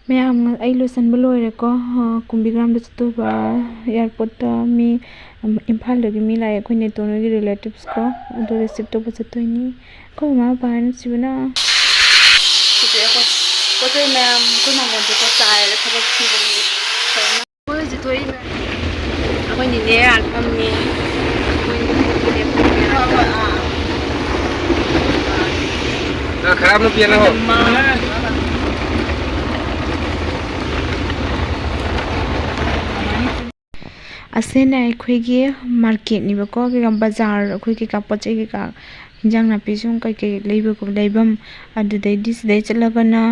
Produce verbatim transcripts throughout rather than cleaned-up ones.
ꯃꯌꯥꯝ, ꯑꯩ ꯂꯣꯏꯁꯤꯟꯕ ꯂꯣꯏꯔꯦꯀꯣ꯫ ꯑ, ꯀꯨꯝꯕꯤꯒ꯭ꯔꯥꯝꯗ ꯆꯠꯇꯣꯏꯕ, ꯑꯦꯌꯥꯔꯄꯣꯔꯠꯇ ꯃꯤ, ꯎꯝ, ꯏꯝꯐꯥꯜꯗꯒꯤ ꯃꯤ ꯂꯥꯛꯑꯦ, ꯑꯩꯈꯣꯏ ꯅꯦꯇꯣꯟ ꯍꯣꯏꯒꯤ relatives ꯀꯣ, ꯑꯗꯨ receive ꯇꯧꯕ ꯆꯠꯇꯣꯏꯅꯤ꯫ ꯑꯩꯈꯣꯏ ꯃꯃꯥ ꯃꯄꯥ ꯅꯨꯡꯁꯤꯕꯅ꯫ ꯁꯤꯗꯤ ꯑꯩꯈꯣꯏ ꯄꯣꯠ ꯆꯩ ꯃꯌꯥꯝ ꯑꯩꯈꯣꯏ ꯃꯥꯡꯒꯣꯟꯗꯨꯗ ꯆꯥꯏꯔꯦ, ꯊꯕꯛ ꯁꯨꯕꯒꯤ꯫ ꯑꯩꯈꯣꯏ ꯍꯧꯖꯤꯛ ꯊꯣꯛꯏ꯫ ꯑꯩꯈꯣꯏ ꯅꯤꯅꯦ ꯑꯥ ꯐꯝꯃꯤ꯫ ꯑꯩꯈꯣꯏ ꯅꯤꯅꯦ ꯐꯝꯃꯤ꯫ ꯅꯪ ꯈꯔ ꯑꯃ ꯄꯤꯌꯣ, ꯅꯪ꯫ ꯑꯁꯤꯅ ꯑꯩꯈꯣꯏꯒꯤ ꯃꯥꯔꯀꯦꯠꯅꯦꯕꯀꯣ, ꯀꯩꯀꯥ ꯕꯖꯥꯔ, ꯑꯩꯈꯣꯏ ꯀꯩꯀꯥ ꯄꯣꯠ ꯆꯩ ꯀꯩꯀꯥ, ꯍꯤꯟꯖꯥꯡ ꯅꯥꯄꯤ ꯁꯨꯝ ꯀꯩꯀꯩ ꯂꯩꯕ, ꯂꯩꯐꯝ꯫ ꯑꯗꯨꯗꯩꯗꯤ ꯁꯤꯗꯩ ꯆꯠꯂꯒꯅ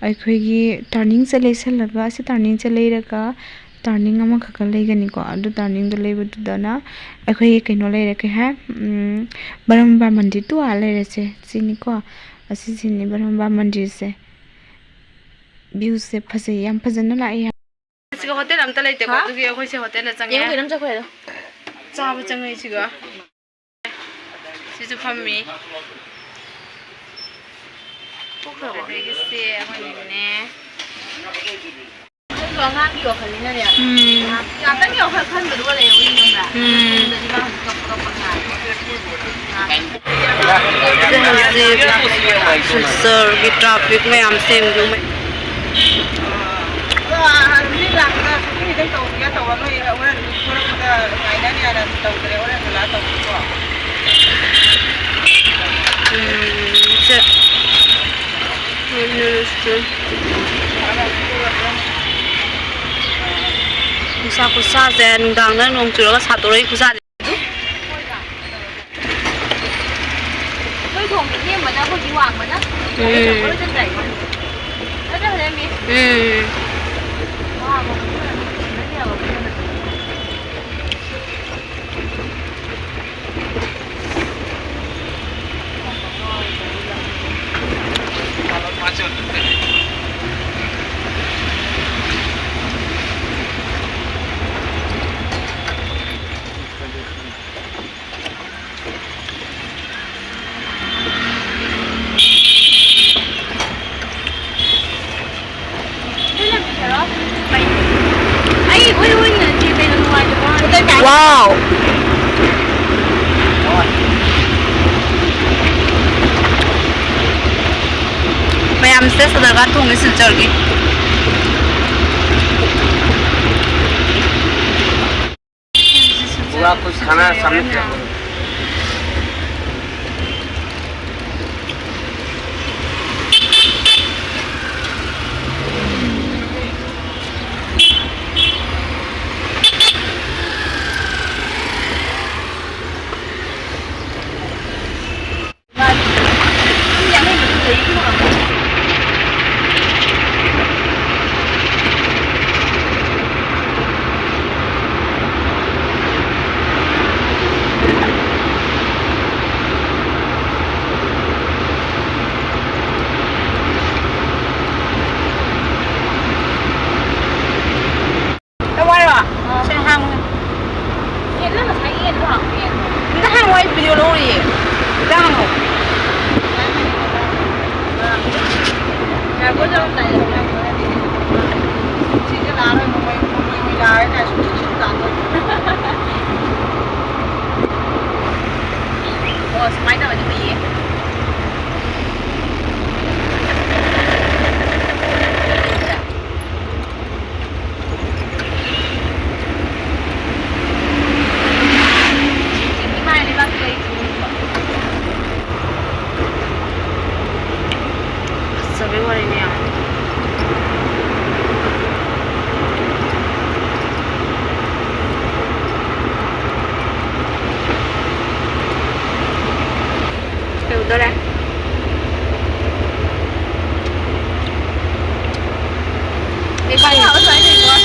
ꯑꯩꯈꯣꯏꯒꯤ ꯇꯔꯅꯤꯡꯁꯦ ꯂꯩꯁꯜꯂꯒ, ꯑꯁꯤ ꯇꯔꯅꯤꯡꯁꯦ ꯂꯩꯔꯒ, ꯇꯔꯅꯤꯡ ꯑꯃꯈꯛꯀ ꯂꯩꯒꯅꯤꯀꯣ꯫ ꯑꯗꯨ ꯇꯔꯅꯤꯡꯗꯣ ꯂꯩꯕꯗꯨꯗꯅ ꯑꯩꯈꯣꯏꯒꯤ ꯀꯩꯅꯣ ꯂꯩꯔꯦ, ꯀꯩ ꯍꯥꯏ, ꯎꯝ, ꯕ꯭ꯔꯍꯃꯕꯥ ꯃꯟꯗꯤꯔ ꯇꯨ ꯑꯥ ꯂꯩꯔꯦꯁꯦ, ꯁꯤꯅꯤꯀꯣ꯫ ꯑꯁꯤꯁꯤꯅꯤ ꯕ꯭ꯔꯍꯃꯕꯥ ꯃꯟꯗꯤꯔꯁꯦ꯫ Viewꯁꯦ ꯐꯖꯩ, ꯌꯥꯝ ꯐꯖꯅ ꯂꯥꯛꯑꯦ꯫ ꯁꯤꯒ ꯍꯣꯇꯦꯜ ꯑꯝꯇ ꯂꯩꯇꯦꯀꯣ, ꯍꯥ? ꯑꯗꯨꯒꯤ ꯑꯩꯈꯣꯏꯁꯦ ꯍꯣꯇꯦꯜꯗ ꯆꯪꯉꯦ꯫ ꯌꯦꯔꯨꯝ ꯀꯩꯅꯣꯝ ꯆꯠꯈ꯭ꯔꯦꯗꯣ꯫ ꯆꯥꯕ ꯆꯪꯉꯛꯏ ꯁꯤꯒ꯫ ꯁꯤꯁꯨ ꯐꯝꯃꯤ꯫ ꯊꯣꯛꯈ꯭ꯔꯕꯣ? ꯑꯗꯒꯤ ꯁꯤ ꯑꯩꯈꯣꯏꯒꯤꯅꯦ꯫ ꯑꯩꯁꯨ ꯑꯉꯥꯡꯒꯤ ꯋꯥꯈꯜꯅꯤꯅꯅꯦ꯫ ꯎꯝ꯫ ꯉꯥꯛꯇꯪꯒꯤ ꯋꯥꯈꯜ ꯈꯟꯕꯗꯨꯒ ꯂꯩꯌꯦꯕ ꯌꯨꯝꯗ꯫ ꯎꯝ꯫ ꯌꯨꯝꯗꯗꯤ ꯃꯥ ꯍꯧꯖꯤꯛ ꯀꯞꯄ ꯀꯞꯄ ꯉꯥꯏꯔꯦ꯫ ꯍꯧꯖꯤꯛ ꯁꯤꯜꯆꯔꯒꯤ traffic ꯃꯌꯥꯝꯁꯦ ꯌꯦꯡꯉꯨ꯫ ꯎꯝ, ꯁꯦ꯫ ꯅꯨꯡꯁꯥ ꯈꯨꯠꯁꯥꯁꯦ, ꯅꯨꯡꯗꯥꯡꯗ ꯅꯣꯡ ꯆꯨꯔꯒ ꯁꯥꯠꯇꯣꯔꯛꯏ ꯈꯨꯠꯁꯥꯁꯦ꯫ ꯑꯩꯈꯣꯏ ꯊꯣꯡꯁꯦ ꯅꯦꯝꯕꯅ ꯑꯩꯈꯣꯏꯒꯤ ꯋꯥꯡꯕꯅ ꯎꯝ꯫ ꯅꯠꯇ꯭ꯔ ꯐꯖꯅ ꯃꯤ? ꯎꯝ꯫ ꯋꯥꯡꯕ ꯃꯐꯝꯗ ꯐꯖꯅ ꯌꯥꯎꯔꯛꯀꯗꯕꯅꯤ꯫ ꯁꯗꯔꯒꯥꯔ ꯊꯣꯡꯉꯦ ꯁꯤꯜꯆꯔꯒꯤ꯫ पूरा कुछ खाना सामने किया। ꯂꯋꯥꯏꯔꯣ? ꯁꯤꯗ ꯍꯥꯡꯉꯨ꯫ ꯌꯦꯟ ꯅꯪ ꯉꯁꯥꯏ ꯌꯦꯟꯗꯣ ꯍꯥꯡꯉꯨ, ꯌꯦꯟꯗꯣ꯫ ꯑꯝꯇ ꯍꯥꯡꯉꯣ, ꯑꯩ video ꯂꯧꯔꯤꯌꯦ꯫ ꯑꯝꯇ ꯍꯥꯡꯉꯣ꯫ ꯉꯥꯏꯈꯣ, ꯆꯠꯂꯝꯗꯥꯏꯗ ꯉꯥꯏꯈꯣ꯫ ꯁꯤꯁꯦ ꯂꯥꯛꯑꯔꯣꯏ, ꯃꯃꯩ, ꯃꯃꯩ ꯂꯥꯛꯑꯔꯣꯏ ꯀꯥꯏ ꯁꯨꯝ ꯁꯨꯝ ꯁꯨꯝ ꯇꯥꯟꯗꯣꯏꯅꯦ꯫ ꯑꯣ, ꯁꯨꯃꯥꯏꯅ ꯇꯧꯔꯗꯤ ꯐꯩꯌꯦ꯫ ꯐꯖꯕꯩ ꯋꯥꯔꯤꯅꯦ ꯌꯥꯝ꯫ ꯀꯩꯗꯧꯗꯣꯔꯦ?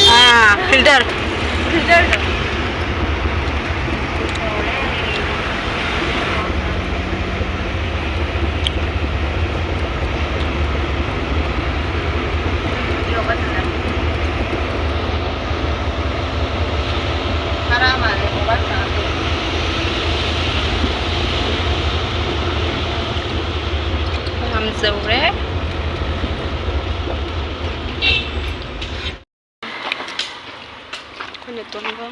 ꯑꯥ, filter꯫ Filterꯗꯣ꯫ ꯉꯝꯖꯧꯔꯦ꯫ ꯑꯩꯈꯣꯏ ꯅꯦꯇꯣꯟꯒ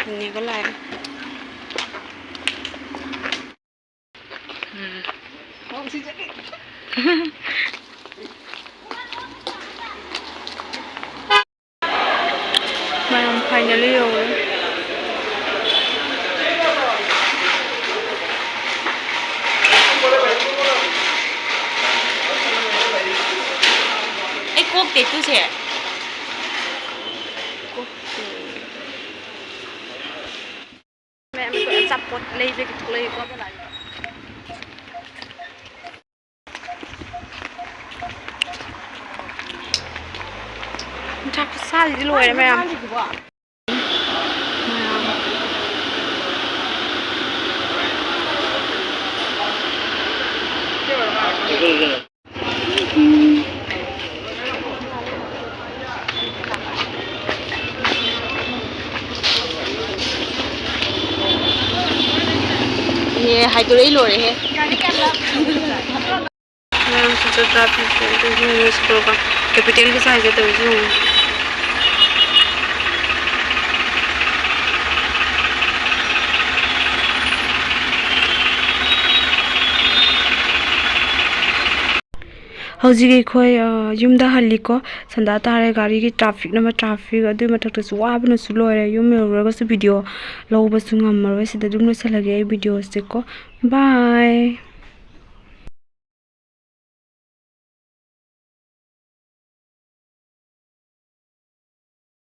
ꯅꯦꯅꯦꯒ ꯂꯥꯛꯑꯦ꯫ ꯎꯝ꯫ ꯍꯣꯏ, ꯁꯤ ꯆꯠꯀꯦ꯫ ꯌꯧꯔꯦ꯫ ꯑꯩ ꯀꯣꯛꯇꯦ ꯇꯨꯁꯦ꯫ ꯀꯣꯛꯇꯦ꯫ ꯃꯌꯥꯝ ꯑꯆꯥꯄꯣꯠ ꯂꯩꯕꯒꯤ ꯊꯣꯛꯂꯛꯏꯀꯣ꯫ ꯅꯨꯡꯁꯥ ꯈꯨꯁꯥꯁꯤꯗꯤ ꯂꯣꯏꯔꯦ ꯃꯌꯥꯝ꯫ ꯑꯦ, ꯍꯥꯏꯗꯣꯔꯛꯏ ꯂꯣꯏꯔꯦꯍꯦ꯫ ꯃꯌꯥꯝꯁꯨ ꯆꯥꯛ ꯆꯥ ꯄꯤꯈ꯭ꯔꯦ꯫ ꯑꯗꯨ ꯌꯨꯝꯗ ꯆꯠꯇꯧꯔꯒ ꯀꯦꯄꯤꯇꯦꯜꯒ ꯆꯥꯏꯒꯦ ꯇꯧꯔꯤꯁꯤ ꯌꯦꯡꯉꯨ꯫ ꯍꯧꯖꯤꯛ ꯑꯩꯈꯣꯏ, ꯑ, ꯌꯨꯝꯗ ꯍꯜꯂꯤꯀꯣ꯫ ꯁꯟꯗꯥ ꯇꯥꯔꯦ, ꯒꯥꯔꯤꯒꯤ ꯇ꯭ꯔꯥꯐꯤꯛꯅ ꯃꯔꯣꯜ ꯑꯃ ꯇ꯭ꯔꯥꯐꯤꯛ, ꯑꯗꯨꯒꯤ ꯃꯊꯛꯇꯁꯨ ꯋꯥꯕꯅꯁꯨ ꯂꯣꯏꯔꯦ꯫ ꯌꯨꯝ ꯌꯧꯔꯒꯁꯨ ꯚꯤꯗꯤꯑꯣ ꯂꯧꯕꯁꯨ ꯉꯝꯃꯔꯣꯏ꯫ ꯁꯤꯗ ꯑꯗꯨꯝ ꯂꯣꯏꯁꯤꯜꯂꯒꯦ ꯑꯩ ꯚꯤꯗꯤꯑꯣꯁꯦꯀꯣ꯫ ꯕꯥꯏ꯫